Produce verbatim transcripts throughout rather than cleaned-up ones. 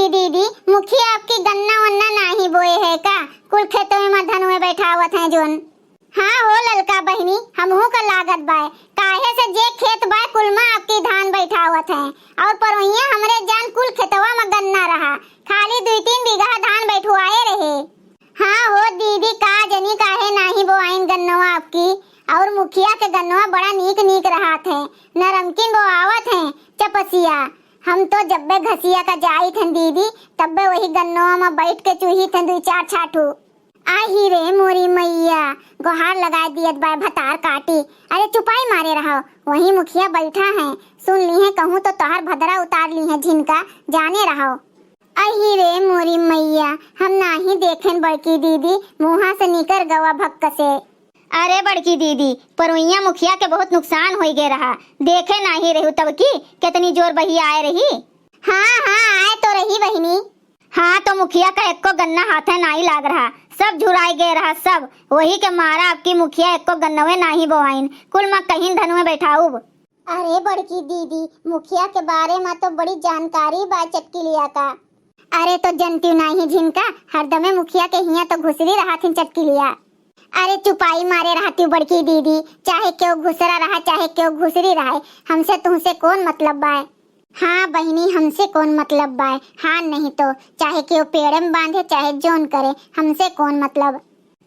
दीदी, मुखिया अबकी गन्ना वन्ना नाहीं बोए है का? कुल खेतवे मा धनवे बैठावत हैं जोन। हाँ हो ललका बहिनी, हमहू का लागत बाय, काहे से जे खेत बाय कुल मा अबकी धान बैठावत हैं। और परोइया हमरे जान कुल खेतवा मा गन्ना रहा, खाली दुई तीन बीघा धान बैठवाए रहे। हाँ हो दीदी, का जनी काहे नाहीं बोआइन गन्नवा अबकी। और मुखिया के गन्नवा बड़ा नीक नीक रहत है, नरमकिन बोआवत हैं चपसिया। हम तो जब्बे घसिया का जाइत हन दीदी, तब्बे वही गन्नवा मा बैठ के चुहित हन दुई चार छाठू। आही रे मोरी मैया, गोहार लगाए दियत बाय भतार काटी। अरे चुपाई मारे रहो, वही मुखिया बैठा है, सुन ली है कहूँ तो तोहर भदरा उतार ली है झिनका, जाने रहो। अही रे मोरी मैया, हम नाहीं देखेन बड़की दीदी, मुँहा से निकर गवा भक्क से। अरे बड़की दीदी, परोइया मुखिया के बहुत नुकसान होइ गे रहा, देखे नाहीं रहू तब की केतनी जोर बही आए रही। हाँ, हाँ, आए तो रही बहिनी। हाँ, तो मुखिया का एक्को गन्ना हाथे नाहीं लाग रहा, सब झुराइ गे रहा, सब। वही के मारा अबकी मुखिया एक्को गन्नवे नाहीं बोआइन, कुल मा कहीं धनवे बैठाउब। अरे बड़की दीदी, मुखिया के बारे मा तो बड़ी जानकारी बा चटकिलिया का। अरे तो जनतिउ नाहीं झिनका, हरदमे मुखिया के हियाँ तो घुसरी रहत हिन चटकिलिया। अरे चुपाई मारे रहतिउ बड़की दीदी, चाहे केहू घुसरा रहा, चाहे केहू घुसरी रहे, हमसे तुहसे कौन मतलब बाय? हाँ बहिनी, हमसे कौन मतलब बाय? हाँ नहीं तो, चाहे केहू पेड़े में बांधे, चाहे जौन करे, हमसे कौन मतलब?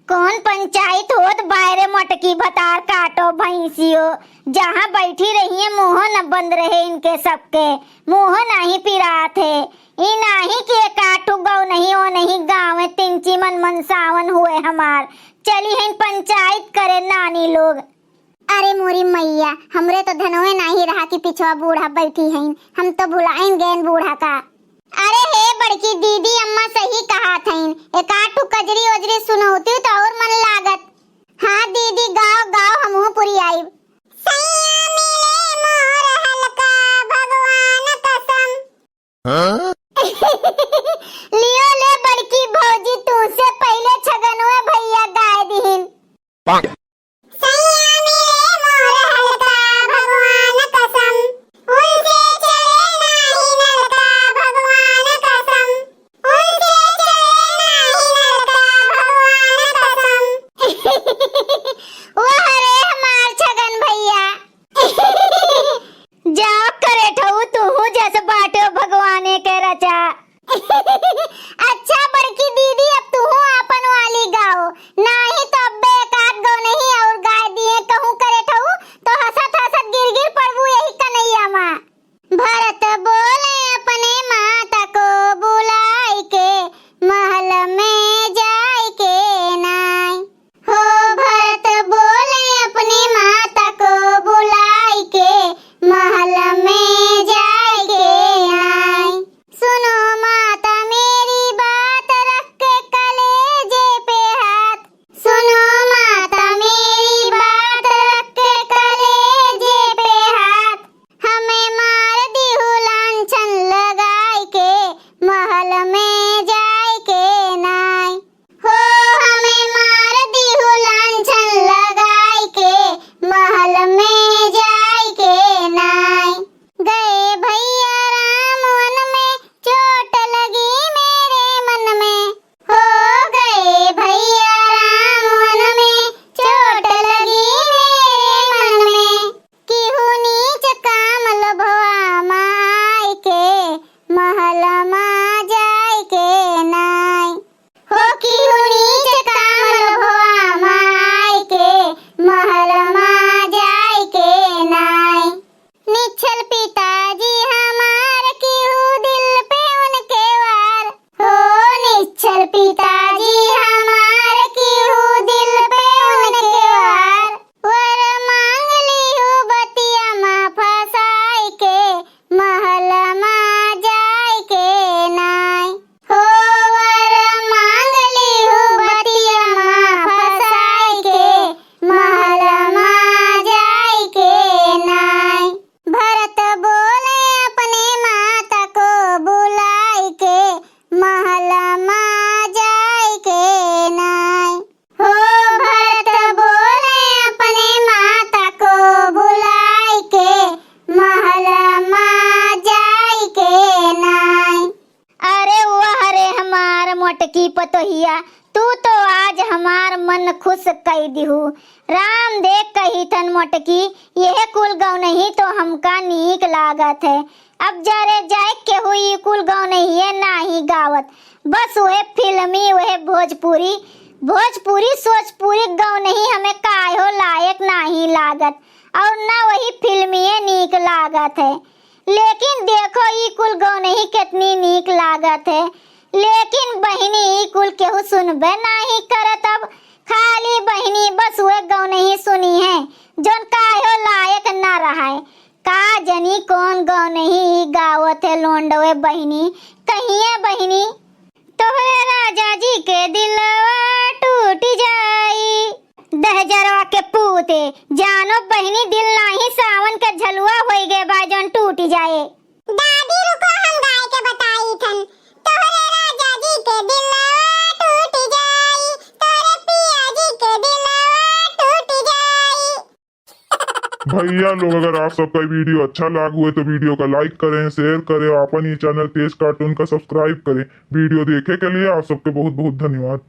कौन पंचायत होत बाय रे मोटकी भतार काटो भैंसियो, जहाँ बैठी रहिए मुँहो न बंद रहे इनके सबके, मुँहो नाहीं पिरात है। ई नाहीं कि एक आठू गौ नहीं, ओ नहीं गाँव तिनची मन मन सावन हुए हमार, चली हैं पंचायत करे नानी लोग। अरे मोरी मैया, हमरे तो धनवे नाहीं रहा कि पिछवा बूढ़ा बैठी हईन, हम तो भुलाइन गएन बूढ़ा का। अरे हे बड़की दीदी, अम्मा सही कहत हईन, एकाठू कजरी ओजरी सुनौती तो और मन लागत। हाँ दीदी, गाओ गाओ, हमहू पुरी आइब। सैया मिले मोर हल्का भगवान कसम। हाँ? लियो ले बड़की भौजी, तुहसे पहिले छगनवे भैया गाय दिहिन। सैया मिले मोर हल्का भगवान कसम, उनसे चले नाही नलका भगवान कसम, उनसे चले नाही नलका भगवान कसम। वाह रे हमार छगन भैया। जाओ करेठऊ, तुहू जस बाटो भगवाने के रचा। अच्छा बड़की दीदी, अब तुहू आपन वाली गाओ, नाही तो अब्बे एक आध गो नहीं और गाय दिए कहूँ करेठऊ, तो हंसत हंसत गिर गिर पड़बू यही कनैया मा। भरत बोले अपने माता को बुलाई के, महल में जाय के नाय। हो भरत बोले अपने माता को बुलाई के, महल में जाय के नाय। सुनो माता मेरी बात, रख के कलेजे पे हाथ। सुनो माता मेरी बात, रख के कलेजे पे हाथ। हमें मार दिहु लांछन लगाई के, महल में जाय के नाय। हो हमें मार दिहु लांछन लगाई के, महल में जाय के नाय। गए भैया राम वन में, चोट लगी मेरे मन में। हो गए भैया राम वन में, चोट लगी मेरे मन में। किहू नीच काम लोभवा माई के, महल मा जाय कि पतोहिया, तू तो आज हमार मन खुश कई दिहू। राम देख कही थन मोटकी, यह कुल गौनही तो हमका नीक लागत है। अब जरे जाए केहू ई कुल गौनहिए नाही गावत, बस उहे फिल्मी, उहे भोजपुरी, भोजपुरी सोजपुरी गौनही हमें काहो लायक नाही लागत, और ना वही फिल्मिए नीक लागत है। लेकिन देखो, ई कुल गौनही कितनी नीक लागत है। लेकिन बहिनी, ई कुल केहू सुनबे नाही करत। अब खाली बहिनी बस उहे गौनही सुनी है, जौन काहो लायक ना रहाय। का जनी कौन गौनही ई गावत है लोंडवे बहिनी। कहिए बहिनी, तोहरे राजा जी के दिलवा टूट जाई। दहजरवा के पूते, जानो बहिनी, दिल नाही सावन के झलुआ होई गए बा, जौन टूट जाए। दादी रुको, हम गाय के बताई थन। तोहरे राजा जी के दिलवा टूट जाई, तोहरे पिया जी के दिलवा टूट जाई। भैया लोग, अगर आप सबका वीडियो अच्छा लाग हुए तो वीडियो का लाइक करें, शेयर करें, अपन ये चैनल तेज कार्टून का सब्सक्राइब करें। वीडियो देखे के लिए आप सबके बहुत बहुत धन्यवाद।